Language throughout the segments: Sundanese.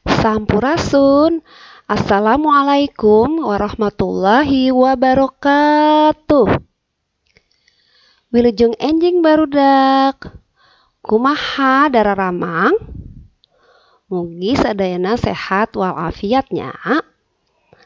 Sampurasun. Assalamualaikum warahmatullahi wabarakatuh. Wilujeng enjing barudak. Kumaha dararamang? Mugi sadayana sehat walafiatnya.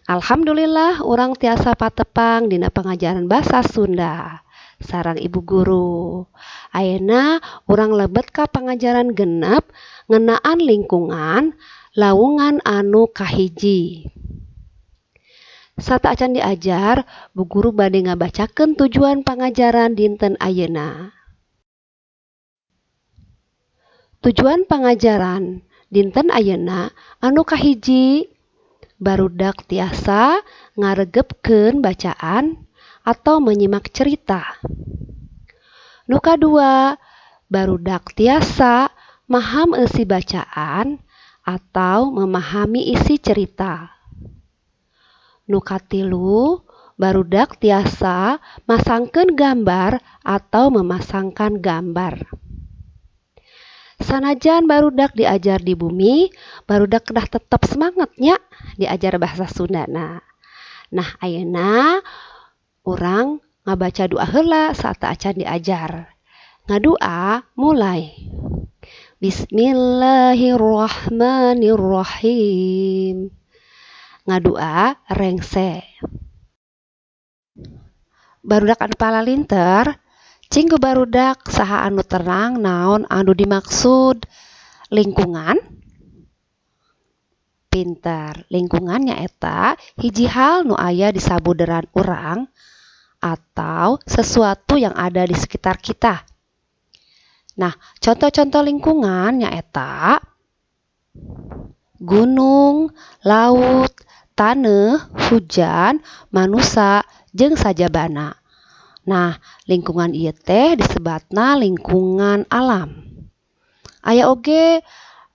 Alhamdulillah urang tiasa patepang dina pangajaran basa Sunda sareng ibu guru. Ayeuna urang lebet ka pangajaran 6 ngeunaan lingkungan lawungan anu kahiji. Sateuacan diajar, bu guru bade ngabacakeun tujuan pangajaran dinten ayeuna. Tujuan pangajaran dinten ayeuna anu kahiji, barudak tiasa ngaregepkeun bacaan atau menyimak cerita. Nu kadua, barudak tiasa maham eusi bacaan atau memahami isi cerita. Nu katilu, barudak tiasa masangkeun gambar atau memasangkan gambar. Sanajan barudak diajar di bumi, barudak kedah tetep semangat nya diajar bahasa Sundana. Nah, ayeuna urang ngabaca doa heula sateuacan diajar. Ngadua mulai. Bismillahirrahmanirrahim. Ngadua rengse. Barudak anu palalinter, cing ku barudak saha anu terang naon anu dimaksud lingkungan? Pinter, lingkungan nyaeta hiji hal nu aya di sabuderan urang atau sesuatu yang ada di sekitar kita. Nah, contoh-contoh lingkungan nyaeta gunung, laut, taneuh, hujan, manusa, jeung sajabana. Nah, lingkungan ieu teh disebatna lingkungan alam. Aya oge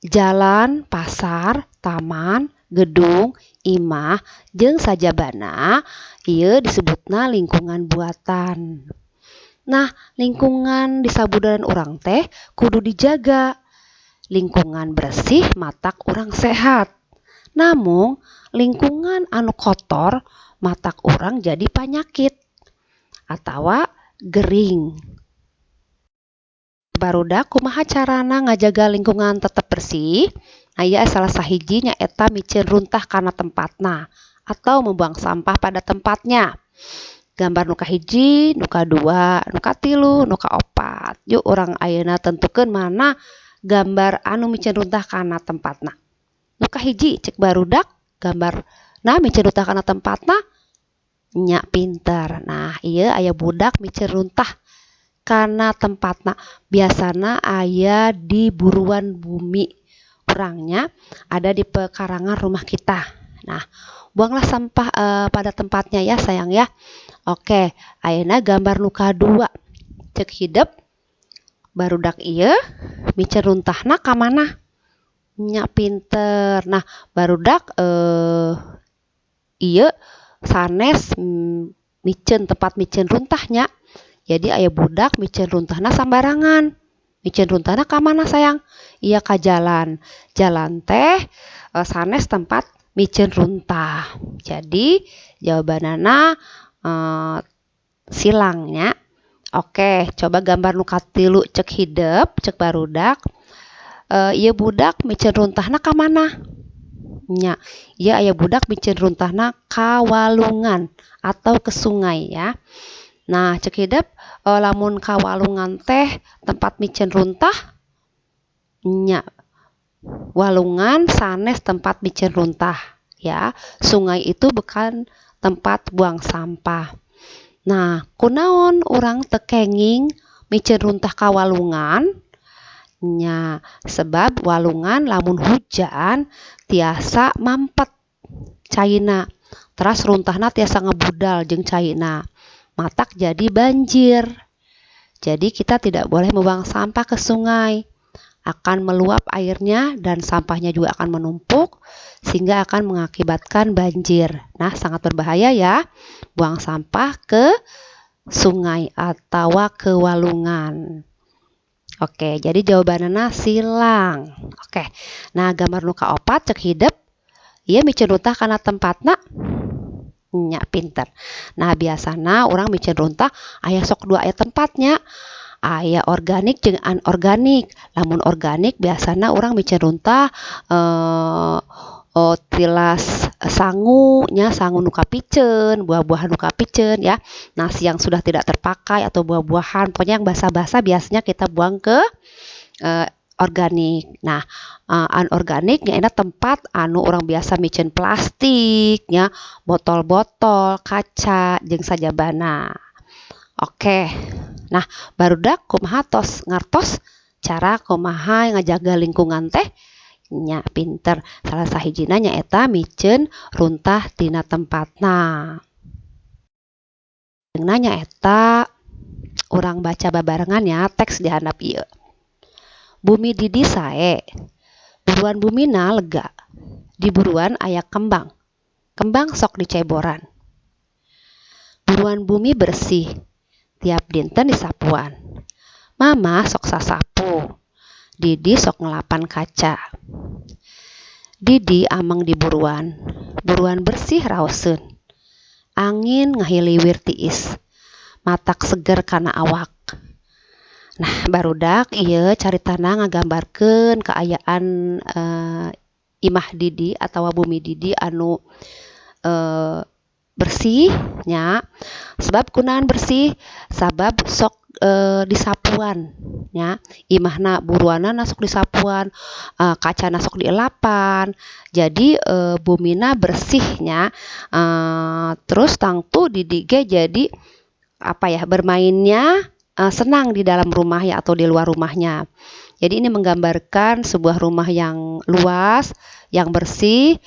jalan, pasar, taman, gedung, imah, jeung sajabana ieu disebutna lingkungan buatan. Nah, lingkungan di sabudaran urang teh kudu dijaga. Lingkungan bersih matak urang sehat. Namung lingkungan anu kotor matak urang jadi panyakit atawa gering. Barudak, kumaha carana ngajaga lingkungan tetep bersih? Aya salah sahiji nyaeta miceun runtah kana tempatna atau membuang sampah pada tempatnya. Gambar nu kahiji, nu kadua, nu katilu, nu kaopat. Yuk urang ayeuna tentukeun mana gambar anu miceun runtah kana tempatna. Nu kahiji cek barudak gambar nah miceun runtah kana tempatna nya pinter. Nah, ieu aya budak miceun runtah kana tempatna. Biasana aya di buruan bumi urangnya, ada di pekarangan rumah kita. Nah, buanglah sampah pada tempatnya ya sayang ya. Oke, ayeuna gambar nu kadua. Cek hidep barudak ieu miceun runtahna ka mana? Nya pinter. Nah, barudak ieu sanes miceun tempat miceun runtahnya. Jadi aya budak miceun runtahna sambarangan. Miceun runtahna ka mana sayang? Iya ka jalan. Jalan teh sanes tempat miceun runtah. Jadi jawabanana silangnya. Oke, coba gambar nu katilu cek hidep, cek barudak. Ieu budak miceun runtahna ka mana? Nya, ieu aya budak miceun runtahna ka walungan atau ke sungai ya. Nah, cek hidep lamun ka walungan teh tempat miceun runtah nya, walungan sanes tempat miceun runtah ya. Sungai itu bukan tempat buang sampah. Nah, kunaon urang teu kenging miceun runtah ka walungan? Nya, sebab walungan lamun hujan tiasa mampet caina. Teras runtahna tiasa ngebudal jeung caina. Matak jadi banjir. Jadi kita tidak boleh membuang sampah ke sungai. Akan meluap airnya dan sampahnya juga akan menumpuk sehingga akan mengakibatkan banjir. Nah, sangat berbahaya ya buang sampah ke sungai atau ke walungan. Oke, jadi jawabanna silang. Oke. Nah, gambar nu kaopat cek hidep ieu miceun runtah kana tempatna. Nya, pinter. Nah, biasana urang miceun runtah aya sok dua aya tempatnya. Aya organik jeung anorganik. Lamun organik biasana urang miceun runtah oh, tilas sangu nya, sangu nu kapiceun, buah-buahan nu kapiceun ya. Nasi yang sudah tidak terpakai atau buah-buahan, pokoknya yang basah-basah biasanya kita buang ke organik. Nah, anorganik nya tempat anu urang biasa miceun plastik nya, botol-botol, kaca jeung sajabana. Oke. Nah, barudak kumaha, tos ngartos cara kumaha ngajaga lingkungan teh? Nya, pinter. Salah sahijina nyaeta miceun runtah tina tempatna. Nyaeta urang baca babarengan ya teks di handap ieu. Bumi Didi sae. Buruan bumina lega. Di buruan aya kembang. Kembang sok diceboran. Buruan bumi bersih. Tiap dinten disapuan. Mama sok sasapu. Didi sok ngelapan kaca. Didi ameng di buruan. Buruan bersih raoseun. Angin ngahiliwir tiis. Matak seger kana awak. Nah, barudak, ieu caritana ngagambarkeun kaayaan imah Didi atau bumi Didi anu bersih nya. Sebab kunaon bersih? Sabab sok disapuan nya, imahna, buruanana sok disapuan, kacana sok dielapan, jadi bumina bersih nya. Terus tangtu Didi ge jadi apa ya, bermainnya senang di dalam rumah ya atau di luar rumahnya. Jadi ini menggambarkan sebuah rumah yang luas, yang bersih,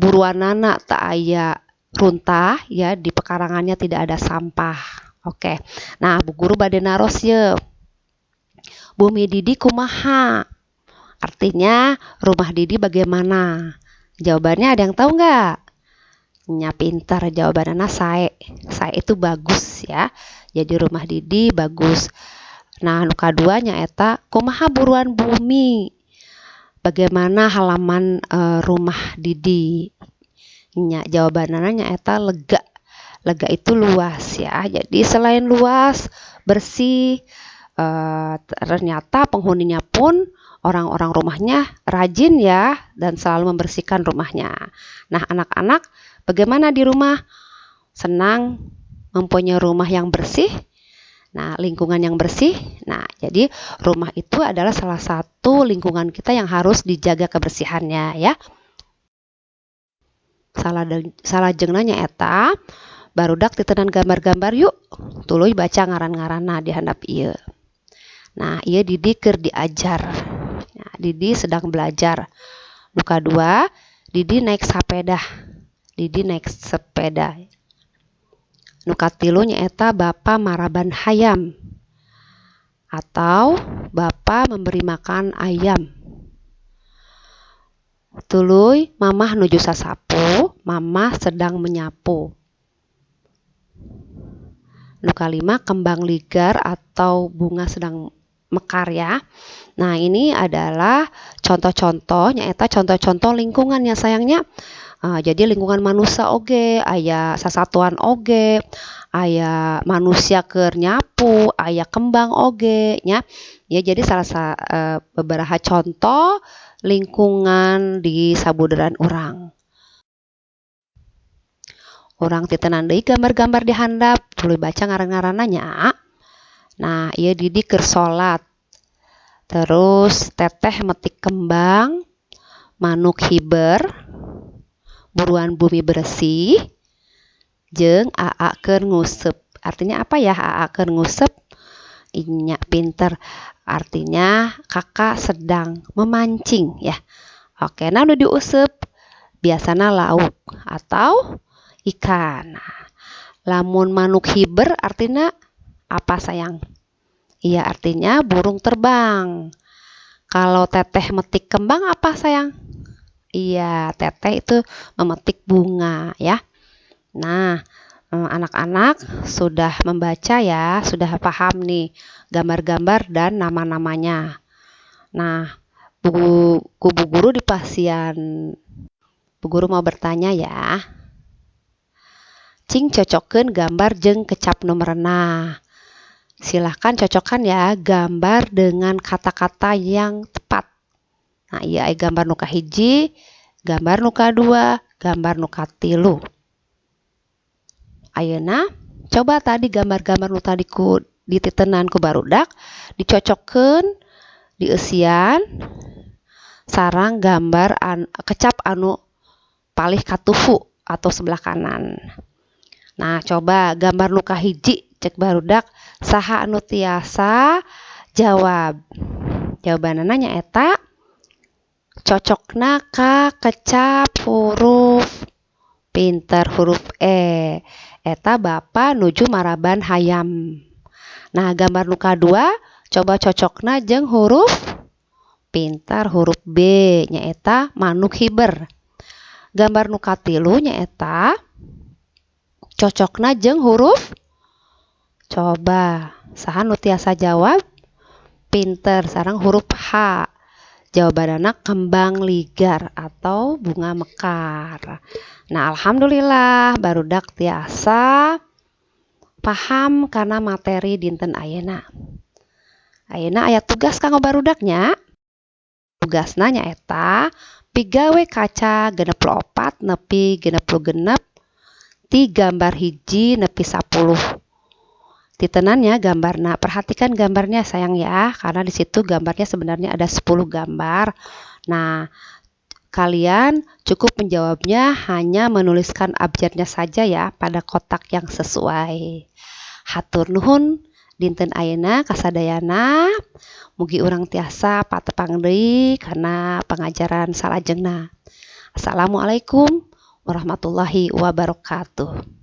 buruanana teu aya runtah ya, di pekarangannya tidak ada sampah. Oke. Nah, Bu Guru bade naros ye. Bumi Didi kumaha? Artinya rumah Didi bagaimana? Jawabannya ada yang tahu nggak? Nya, pintar, jawabannya sae. Sae itu bagus ya. Jadi rumah Didi bagus. Nah, nu kadua nyaeta kumaha buruan bumi? Bagaimana halaman rumah Didi? Nya, jawabannya nyaeta lega. Lega itu luas ya. Jadi selain luas, bersih, ternyata penghuninya pun orang-orang rumahnya rajin ya dan selalu membersihkan rumahnya. Nah, anak-anak bagaimana di rumah? Senang mempunyai rumah yang bersih? Nah, lingkungan yang bersih. Nah, jadi rumah itu adalah salah satu lingkungan kita yang harus dijaga kebersihannya ya. Salajengna nyaeta barudak titenan gambar-gambar yuk, tuluy baca ngaran-ngaranna di handap ieu. Nah, ieu Didi keur diajar. Nah, Didi sedang belajar. Nu kadua, Didi naik sepeda. Didi naik sepeda. Nu katilu nyaeta bapa maraban hayam atau bapa memberi makan ayam. Tuluy mamah nuju sasapu, mama sedang menyapu. Nu kalima, kembang ligar atau bunga sedang mekar ya. Nah, ini adalah contoh-contoh nyaeta contoh-contoh lingkungan ya sayangnya. Jadi lingkungan manusia oge, aya sasatuan oge, aya manusia keur nyapu, aya kembang oge nya. Ya, jadi salah beberapa contoh lingkungan di sabuderan urang. Urang titenan deui gambar-gambar di handap, tuluy baca ngaran-ngaranna nya. Nah, ieu Didi keur salat. Terus teteh metik kembang, manuk hiber, buruan bumi bersih, jeung aa keur nguseup. Artinya apa ya aa keur nguseup? Nya, pinter. Artinya kakak sedang memancing ya. Oke, nah nu diuseup biasana lauk atau ikan. Nah, lamun manuk hiber artinya apa sayang? Iya, artinya burung terbang. Kalau teteh metik kembang apa sayang? Iya, teteh itu memetik bunga ya. Nah, Anak-anak sudah membaca ya, sudah paham nih gambar-gambar dan nama-namanya. Nah, bu, ku bu guru dipasihan, bu guru mau bertanya ya. Cing cocokkeun gambar jeung kecap nu merenah. Silahkan cocokkan ya gambar dengan kata-kata yang tepat. Nah, ieu aya gambar nu kahiji, gambar nu kadua, gambar nu katilu. Ayeuna coba tadi gambar-gambar nu tadi ku dititenan ku barudak dicocokkeun, dieusian sareng gambar kecap anu palih katuhu atau sebelah kanan. Nah, coba gambar nu kahiji cek barudak saha anu tiasa jawab. Jawabanana nyaeta cocokna ka kecap huruf, pinter, huruf E. Eta bapa nuju maraban hayam. Nah, gambar nu kadua coba cocokna jeung huruf, pintar, huruf B, nyaeta manuk hiber. Gambar nu katilu nyaeta cocokna jeung huruf, coba saha nu tiasa jawab? Pinter, sareng huruf H. Jawabanana kembang ligar atau bunga mekar. Nah, alhamdulillah barudak tiasa paham kana materi dinten ayeuna. Ayeuna aya tugas kanggo barudaknya. Tugasna nyaeta pigawe kaca 64 nepi 66 ti gambar 1 nepi 10. Titenan nya gambarna, perhatikan gambarnya sayang ya, karena di situ gambarnya sebenarnya ada 10 gambar. Nah, kalian cukup menjawabnya hanya menuliskan abjadnya saja ya pada kotak yang sesuai. Hatur nuhun dinten ayeuna kasadayana, mugi urang tiasa patepang deui kana pengajaran salajengna. Assalamualaikum warahmatullahi wabarakatuh.